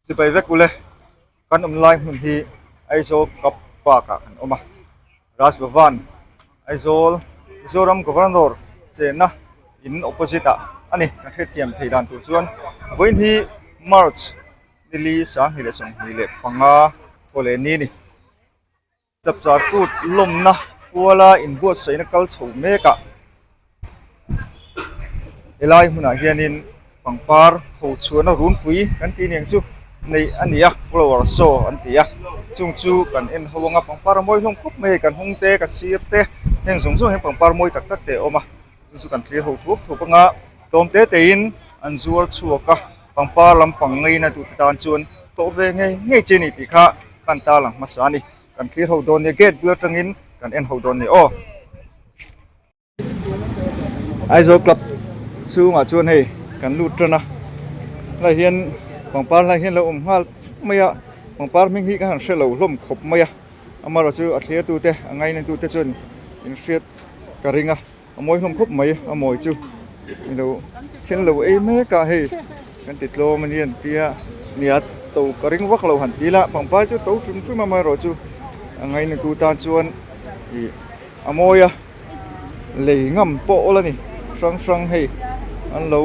Sipai vek ule kan awm lai hmun hi Aizawl Cup Park ah kan awm a, Raj Bhavan Aizawl Mizoram Governor chenna in opposite ah a ni kan hriatthiam theih dan tur chuan vawiin hi March nili 2025 thaw leh ni a ni. Chapchar kut lawmna kuala inbuatsaihna kal chho mek ah helai hmunah hianin pangpar ho chhuahna runpui kan tih aniang chu neih a ni a flower show an ti a chung chu kan en ho anga pangpar a mawi hlawm khawp mai a hei kan hung te ka sir te heng zawng zawng hian pangpar mawi tak tak te a awm a chu chu kan thlir ho thuak thuak anga tlawm te te in an zuar chhuak a pangpar lampang ngaina tute tan chuan tawh ve ngei ngei che ni tih kha kan ta lang hmasa a ni kan thlir ho dawn nia gate bul atangin kan en ho dawn nia aw. Aizawl club chhungah chuan hei kan lut tan a helai hian pangpar lai hian lo awm nghal mai a pangpar hming hi ka han hre lo hlawm khawp mai a amaherawhchu a thlir tute a ngaina tute chuan in hriat ka ring a. A mawi hlawm khawp mai a mawi chu ilo thil lo ei mek a hei kan ti tlawm a ni an tia nia to ka ring vak lo han ti ila pangpar chu to hrim hrim amaherawhchu a ngaina tu tan chuan ih a mawi a lei ngam pawh awl a ni hrang hrang hei an lo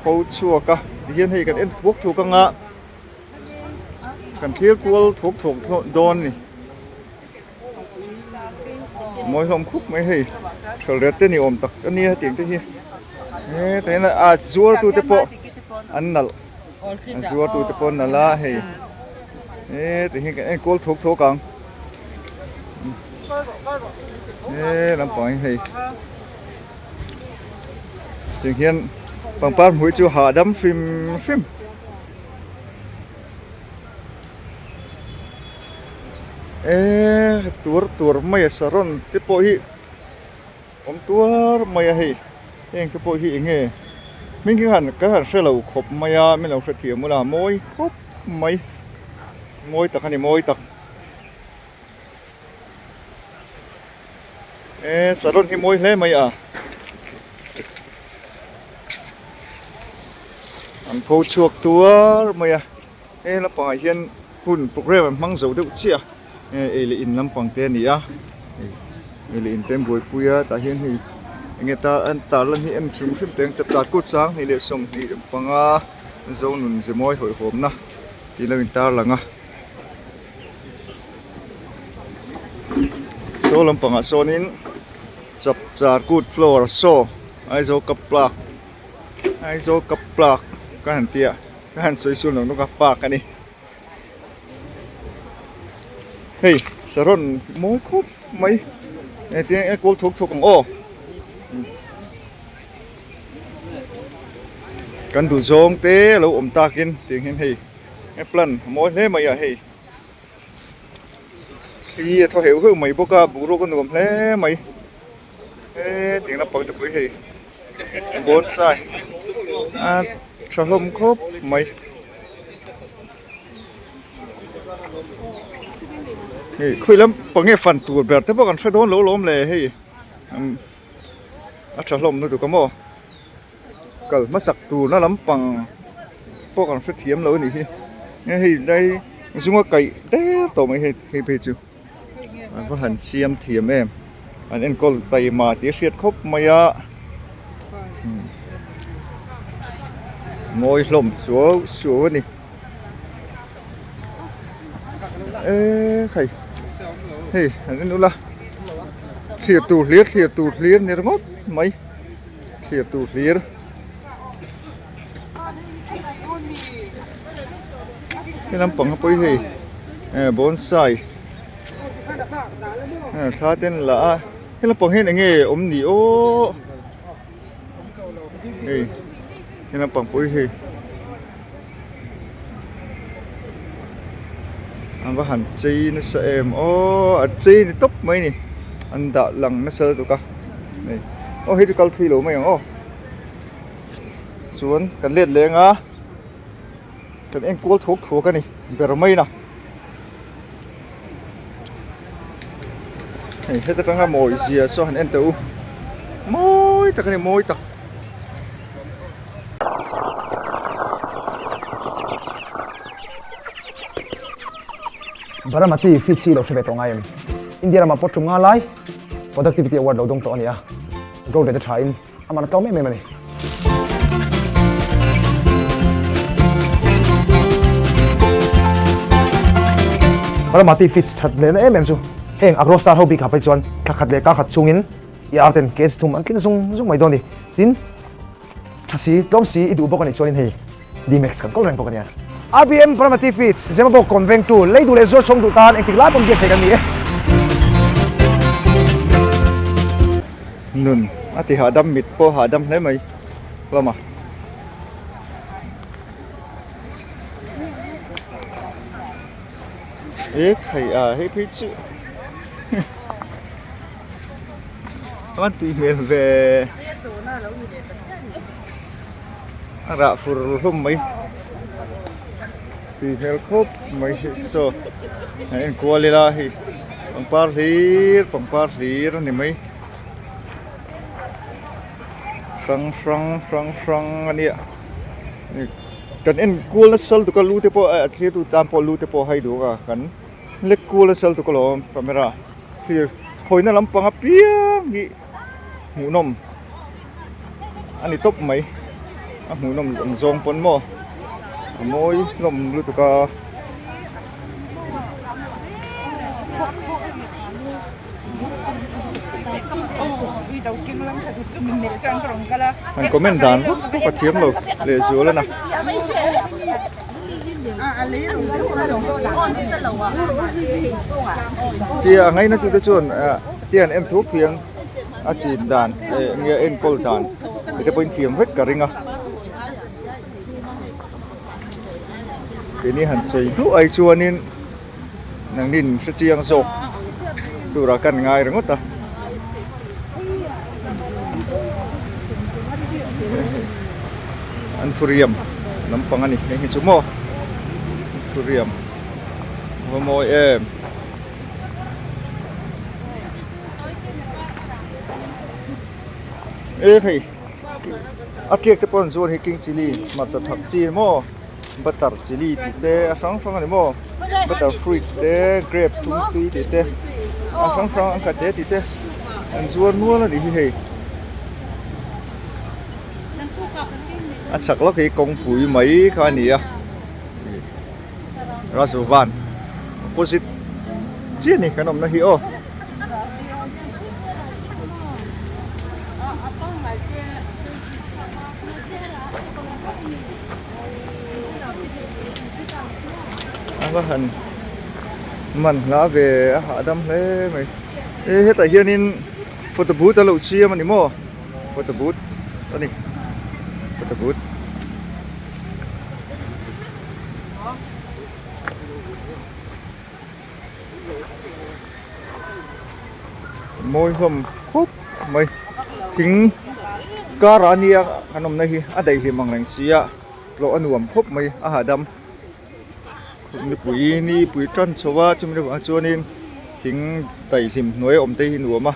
pho chhuak a tihian hei kan en thuak thuak anga kan thlir kual thuak thuak dawn a ni. Mawi hlawm khup mai hei thalret te ni awm tak a nia hetiang te hi he tah hian a zuar tu te pawh an nalh a zuar tu te pawh an nalh a hei he tah hian kan enkawl thawk thawk ang he lampang hi hei tiang hian pangpar hmui chu hahdam hrim hrim. Eee tur tur mai a saron te pawh hi awm tuar mai a hei heng te pawh hi eng nge hming hi han ka han hre lo khawp mai a min lo hrethiam ula mawi khawp mai mawi tak a ni mawi tak eee saron hi mawi hle mai a an pho chhuak tuar mai a. He lampangah hian hun programme an hmang zo deuh chiah a ei leh in lampang te a ni a ei leh in te an buaipui a tah hian hei enge ta an tar lan hi en hrim hrim teh ang chapchar kut 2025 Zonun Zemawi hawihhawmna tih lo intar lang a saw lampangah sawnin chapchar kut flower show Aizawl cup park Aizawl cup park ka han ti a. Ka han sawi sual nawk nawk a park a ni hei saron mawi khawp mai engtin nge kawl thuk thuk ang aw kan duh zawng te a lo awm takin tiang hian hei he plan a mawi hle mai a hei thli a thaw heuh heuh mai bawk a boruak a nuam hle mai he tiang lampang te pawh hi hei. Bonsai a tha hlawm khawp mai hei khawi lam pang nge fan tur ber te pawh kan hre dawn lo lawm le hei a tha hlawm lutuk a maw kal hmasak turna lampang pawh kan hre thiam lo a nih hi hei lai zunga kaih der tawh mai hei hei phei chu. An va han siam thiam em an enkawl taima tih a hriat khawp mai a mawi hlawm suau suau a ni eee khai hei an en ula thlir tur hlir thlir tur hlir ni ringawt mai thlir tur hlir. He lampang a pawi hei eh bonsai eh thla te an la a he lampang hian eng nge awm ni aww hei he lampang pawh hi hei an va han chei nasa em aww a chei ni tawp mai a ni an dah lang nasa lutuk a hei aw hei chu kal thui lo mai ang aw. Chuan kan let leng a kan enkual thuak thuak a ni ber mai na hei heta tanga mawi zia saw han en teh u mawi tak a ni mawi tak. Baramati feeds hi lo hre ve tawh ngai em? India ramah pawh tum nga lai Productivity Award lo dawng tawh a ni a, growth rate a tha in a man a tlawm em em a ni. Baramati feeds that lehna em em chu heng Agro Star ho bikah phei chuan thla khat leh kar khat chhungin i ar ten kg thum an tling zung zung mai dawn a ni. Tin, Tha si, tlawm si i duh bawk a nih chuanin hei D-Max kan kawl reng bawk a nia. RBM Paramati Feeds, Zemabawk kawn vengtu, lei duh leh zuar chhawng duh tan engtik lai pawn biak thei kan ni e. Nun a ti hahdam mit pawh hahdam hle mai hlawm a. E khai a hei phei chu A van tui hmel ve a rah fur hlawm mai tui hmel khawp mai saw a enkual ila hei pangpar hlir pangpar hlir a ni mai hrang hrang hrang hrang a nia kan enkual nasa lutuk a lu te pawh a thlir tu tan pawh lu te pawh a hai duh a kan lek kual nasa lutuk alawm camera. Thlir khawina lampang apiang hi hmuhnawm a ni tawp mai a hmuhnawm ang zawng pawn maw a mawi hlawm lutuk a. An comment dan vak vak a thiam lo lehzual a na. Tia a ngaina tute chuan tia an en thuk thiang a chin dan eh nge a enkawl dan tih te pawhin thiam vek ka ring a keini han sawi duh ai chuanin nangnin hre chiang zawk turah kan ngai ringawt a. Anthurium lampang a ni heng hi chu maw Anthurium a va mawi em e hei a tiak te pawh an zuar hi king chilli hmarcha thak chi maw butter chilli tih te a hrang hrang a ni maw butter fruit te grape thum tui tih te a hrang hrang an khat te tih te an zuar nual a nih hi hei. A chhak lawk hi kawngpui mai kha a ni a Rajbhavan opposite chiah a ni kan awmna hi aw. A va han man hla ve a hahdam hle mai e hetah hianin photo booth a lo siam a ni maw. Photo booth a ni photo booth mawi hlawm khawp mai thing karah ania kan awmna hi a daihlim ang reng sia tlawh a nuam khawp mai a hahdam nipui nipui tan chho a chumi avang chuanin thing daihlim hnuai a awm te hi nuam a.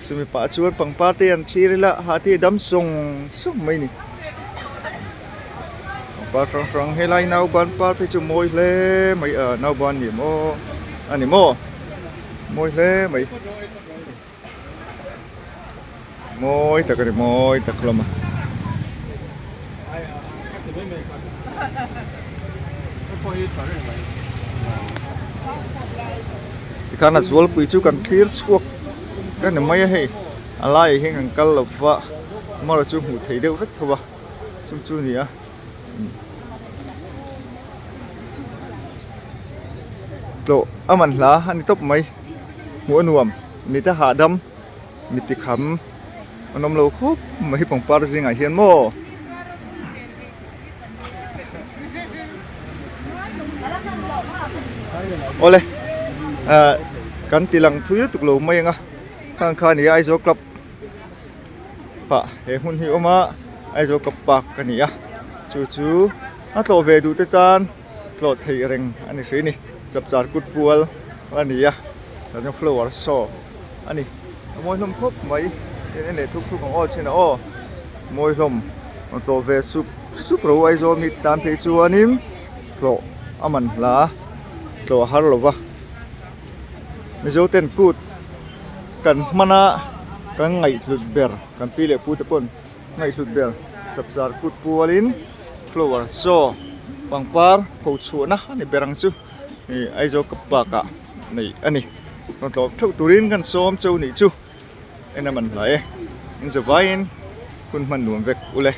Chumi pah chuan pangpar te an thlir ila ha te hi dam sawng sawng mai a ni. Pangpar hrang hrang helai nauban par phei chu mawi hle mai a nauban ni maw a ni maw mawi hle mai mawi tak a ni mawi tak hlawm a. Tikhan a zualpui chu kan thlir chhuak ka ni mai a hei a laiah hian kan kal lo va amaherawh chu hmuh theih deuh vek tho a chu chu a ni a tlawh a man hla a ni tawp mai hmuh a nuam mite hahdam mi tikham an awm lo khawp mai pangpar zingah hian maw. Awle ah kan ti lang thui lutuk lo mai ang a khang kha a ni a Aizawl club pah he hmun hi a awm a Aizawl club park a ni a chu chu a tlawh ve duh te tan tlawh theih reng a ni hrih a ni chapchar kut pual a ni a tah chuan flower show a ni a mawi hlawm khawp mai en en leh thuk thuk ang aw chin a aw mawi hlawm rawn tlawh ve sup sup ro Aizawl mi tan phei chuanin tlawh a man hla tlawh a har lo va. Mizo ten kut kan hman a kan ngaihhlut ber kan pi leh pu te pawn ngaihhlut ber chapchar kut pualin flower show pangpar pho chhuahna a ni ber ang chu ih Aizawl cup bakah neih a ni rawn tlawm theuh turin kan sawm cheu nih chu en a man hlai e in zavaiin hun hman nuam vek ule.